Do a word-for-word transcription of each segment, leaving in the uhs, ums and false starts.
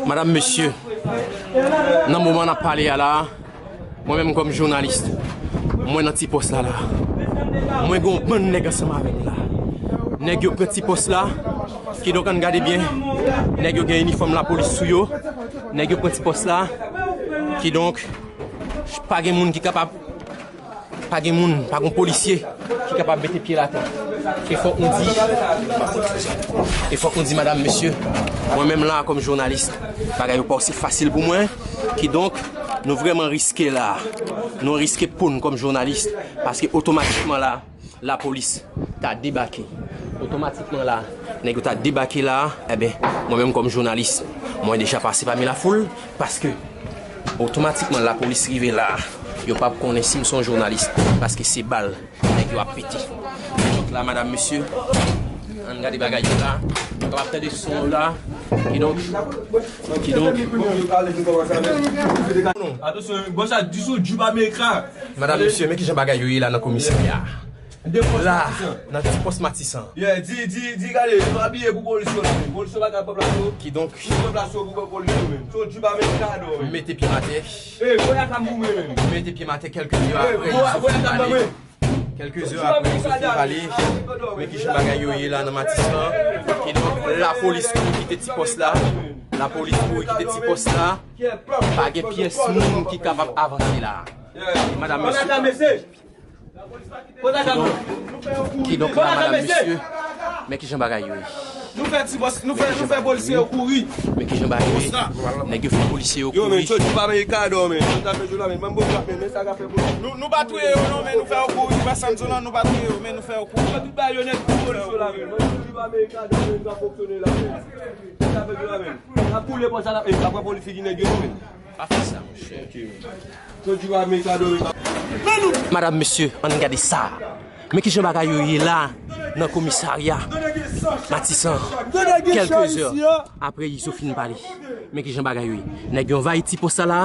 Madanm, mesye, nan moman n ap pale a la, mwen menm kòm jounalis, mwen nan ti pòs la la. Mwen gen yon bann nèg ansanm avè m la. Nèg yo pran ti pòs la, kidonk ann gade byen. Nèg yo gen inifòm lapolis sou yo. Nèg yo pran ti pòs la, kidonk pa gen moun ki kapab Pa gen moun, pa gen polisye ki kapab mete pye l atè. E fòk nou di, e fòk nou di, madanm, mesye, mwen menm la, kòm jounalis, bagay yo pa osi fasil pou mwen. Kidonk, nou vrèman riske la. Nou riske po n kòm jounalis, paske otomatikman la, lapolis ta debake. Otomatikman la, nèg yo ta debake la, enben, mwen menm kòm jounalis, mwen deja pase pami lafoul, paske otomatikman lapolis rive la, yo p ap konnen si m se yon jounalis, paske se bal nèg yo ap pete. Donk la, madanm, mesye, ann gade bagay yo la. Nou kapab tande son yo la. Kidonk, kidonk. Atansyon, bon, sa di sou Djoup Amerika. Madanm, mesye, men kijan bagay yo ye la nan komisarya. La, nan ti pòs Matisan. Yeah, di, di, di, gade, nou abiye pou polis yo la menm. Polis yo pa ka pèp la cho. Kidonk, pèp la cho pou polis yo menm. So, Djoup Amerika, non, menm. Mete pye m atè. Ey, voye ak a m pou mwen menm. Mete pye m atè kèlke zè apre, voye ak a m pou mwen. Kèlke zè apre, Izo fin pale, men kijan bagay yo ye la nan Matisan. Kidonk, lapolis kouri kite ti pòs la. Lapolis kouri kite ti pòs la. Pa gen pyès moun ki kapab avanse la. E madanm, mesye. Kidonk, kidonk la, madanm, mesye, men kijan bagay yo ye. Nou fè ti bòs, nou fè, nou fè polisye yo kouri. Men kijan bagay yo ye. Nèg yo fè polisye yo kouri. Yo, men, so, di pa men kado, men. Sa fè jou la, men. Ban m bon, men, men sa ka fè polisye. Nou, nou pa touye yo, non, men nou fè yo kouri. Pèsonn di w non, nou pa touye yo, men nou fè yo kouri. Tout bagay yo nèt pou polisye la, men. Di pa men kado, men, sa fonksyone la, men. Sa fè jou la, men. N ap koule pòs la, e, apre polis figi nèg yo, men. Pa fè sa, monchè. Ok, men. So, di pa men kado, men. Madanm, mesye, ann gade sa. Men kijan bagay yo ye la nan komisarya Matisan. Kèlke zè apre Izo fin pale. Men kijan bagay yo ye. Nèg yo anvayi ti pòs la la.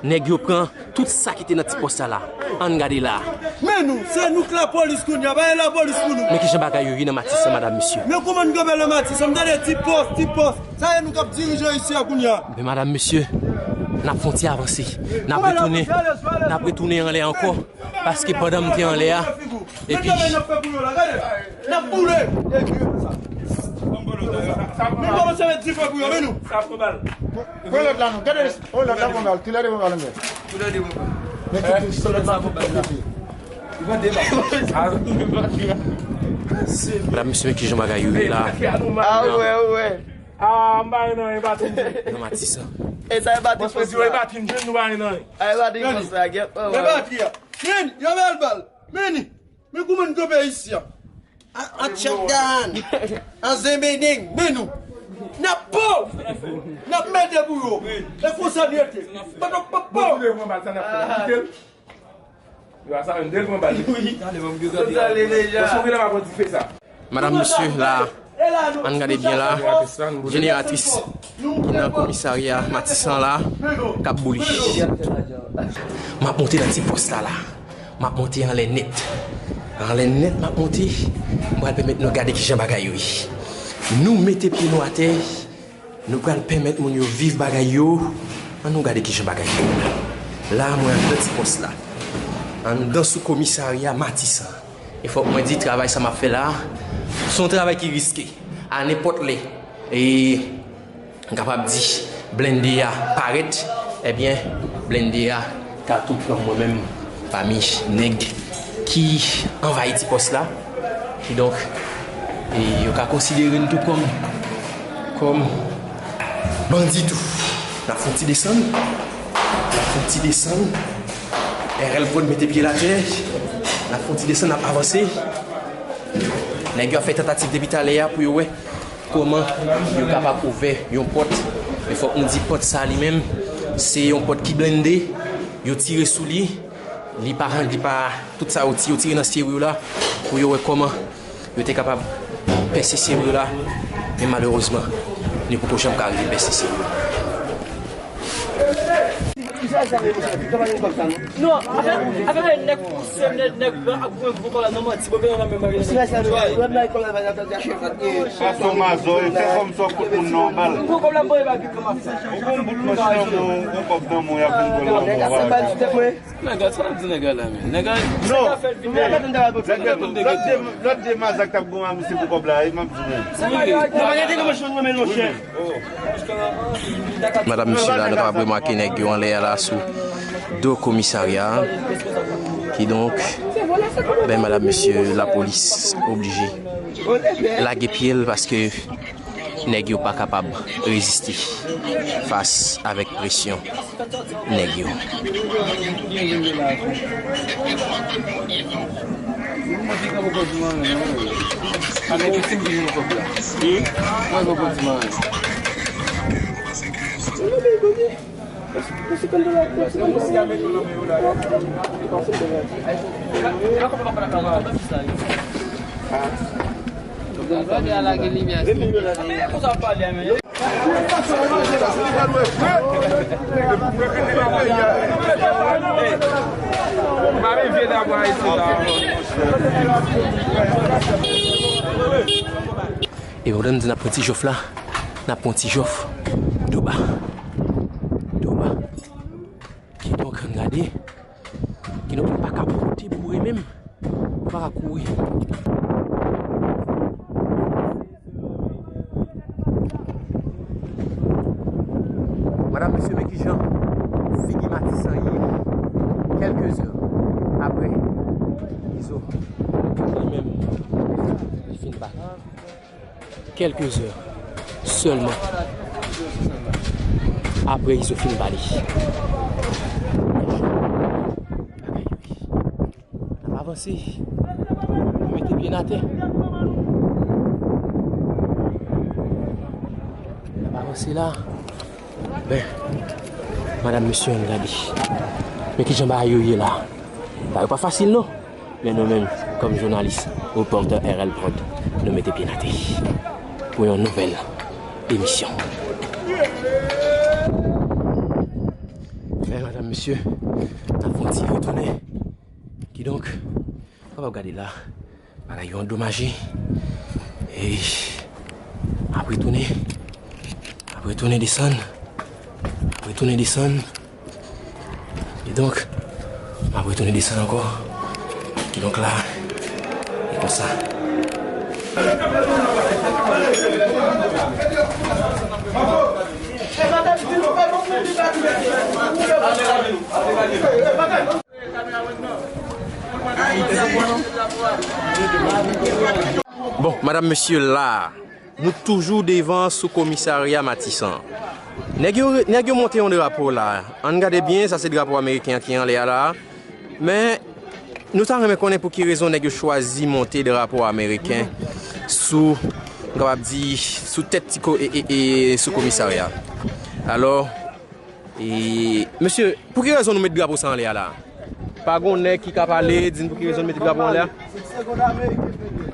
Nèg yo pran tout sa ki te nan ti pòs la la. Ann gade la. Men nou, se nou k lapolis kounye a, pa gen lapolis pou nou. Men kijan bagay yo ye nan Matisan, madanm, mesye. Men kouman n kanpe nan Matisan, m tande ti pòs, ti pòs. Sa ye nou k ap dirije isi a kounye a. Men madanm, mesye, n ap fè yon ti avanse. N ap retounen, n ap retounen anlè ankò. Paske pandan m te anlè a, epi n ap boule. Moun kòmanse met dife pou yo, men nou. Pran lòt la non. Gade, oh, lòt la pran bal. Kilè de pran bal, men. Men ki di, se lòt la pran bal. Madanm, mesye, men kijan bagay yo ye la. Ah, wè, wè. Ah, m pa gen anyen, e batri m jwenn. Nan Matisan. E sa e batri fòs la. E batri m jwenn, nou pa gen anyen. A, e batri fòs la, gèt, wè, wè. Men batri a. Men, y ap al bal. Men, men kouman n kanpe isi a. A, a tchèk dan. A zenbedeng, men nou. N ap po. N ap mete pou yo. E konsa n rete. Pa, pa, pa, pa. Bon, koulye mwen bal sa n ap fè. Kite l. Yo, a sa menm, de l pran bal. Wi. Gade, ban m gade. Konsa l ye deja. Bon, si w genlè pa pran dife sa. Madanm, mesye, la, ann gade byen la, jeneratris ki nan komisarya Matisan la, k ap boule. M ap monte nan ti pòs la, la. M ap monte anlè nèt. Anlè nèt, m ap monte. M pral pèmèt nou gade kijan bagay yo ye. Nou mete pye nou atè. Nou pral pèmèt moun yo viv bagay yo. Ann nou gade kijan bagay yo ye la. La, mwen anndan ti pòs la. Anndan sou komisarya Matisan. E fòk mwen di, travay sa m ap fè la, se yon travay ki riske. A nenpòt lè, e, m kapab di, blende a parèt, ebyen, blende a ka tou pran mwen menm pami nèg ki anvayi ti pòs la. Kidonk, e yo ka konsidere n tou kòm, kòm bandi tou. N ap fè yon ti desann. N ap fè yon ti desann. R L Prod mete pye l atè. N ap fè yon ti desann, n ap avanse. Nèg yo ap fè tantativ depi talè a pou yo wè kòman yo kapab ouvè yon pòt. Men fòk nou di pòt sa li menm, se yon pòt ki blende. Yo tire sou li. Li pa, li pa, tout sa yo ti-, yo tire nan seri yo la, pou yo wè kòman yo te kapab pèse seri yo la, men malerezman, li poko janm ka rive pèse seri yo. Non, afè, afè nèg pouse, nèg, nèg gran ap gwen gwo kòb la nan manti, bon, gen nan menm bagay. Pastè Mazo, e fè kòm sa w kout moun nan yon bal. Gwo kòb la, bon, e pa gen kòb ap fè. Ou gon bout nan chanm ou, ou gon kòb nan men w, y ap vin gòl nan men w. Nèg, sa n ap di nèg la, men. Nèg la, sa ka fè l vin nèg la. Lòt de, lòt de, lòt de mazak t ap gon a misye pou kòb la, e m ap di w menm. Wi. Madanm, mesye la, nou kapab remake nèg yo anlè a la sou do komisarya a. Kidonk, ben, madanm, mesye, lapolis oblije lage pye l paske nèg yo pa kapab reziste fas avèk presyon nèg yo. E pandan m di n ap pran ti jòf la, n ap pran ti jòf. Doba. Doba. Kidonk, ann gade. Kidonk, nou pa ka pote boure menm. Nou pa ka kouri. Madanm, mesye, men kijan figi Matisan ye. Kèlke zè apre, Izo li menm, li fin bat. Kèlke zè sèlman apre Izo fin pale. Bagay yo ye. N ap avanse. Nou mete pye n atè. N ap avanse la. Ben, madanm, mesye, ann gade. Men kijan bagay yo ye la. Bagay yo pa fasil, non. Men nou menm, kòm jounalis, repòtè R L Prod, nou mete pye n atè pou yon nouvèl emisyon. Men, madanm, mesye, n ap fè yon ti retounen. Kidonk, w kapab gade la, bagay yo andomaje. E ap retounen, ap retounen desann, ap retounen desann. E donk, m ap retounen desann ankò. Kidonk la, e konsa. Bon, madanm, mesye, la, nou toujou devan sou komisarya Matisan. Nèg yo, nèg yo monte yon drapo la. Ann gade byen, sa se drapo ameriken an ki anlè a la. Men, nou ta renmen konnen pou ki rezon nèg yo chwazi monte drapo ameriken sou, nou kapab di, sou tèt ti ko-, e, e, e, sou komisarya. Alò, E, mesye, pou ki rezon nou met drapo sa anlè a la? Pa gon nèg ki ka pale, di n pou ki rezon n mete drapo anlè a?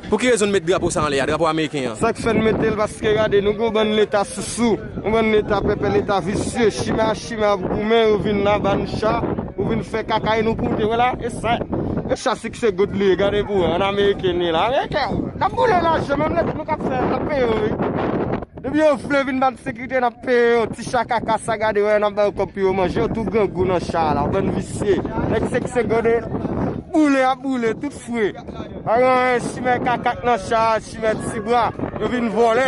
Pou ki rezon n met drapo sa anlè a, drapo ameriken an? Sa k fè n mete l, paske gade, nou gen yon bann leta sousou, yon bann leta pèpè, leta visye, chimè a chimè ap goumen, yo vin la ba n cha, yo vin fè kaka e nou pou te wè la, e sa, e cha sikse goud li ye, gade pou wè, an ameriken li la, ameriken, n ap boule lajan, menm leta nou k ap fè, n ap peye yo, wi. Depi yo vle vin ban sekirite, n ap peye yo. Ti cha kaka sa, gade, wè, n ap ba yo kòb pou yo manje. Yo tou grangou nan cha a la, bann visye. Nèg sekse gode, boule ap boule, tout fre. Pa gen anyen, chimè kaka k nan cha a, chimè ti bra. Yo vin vòlè.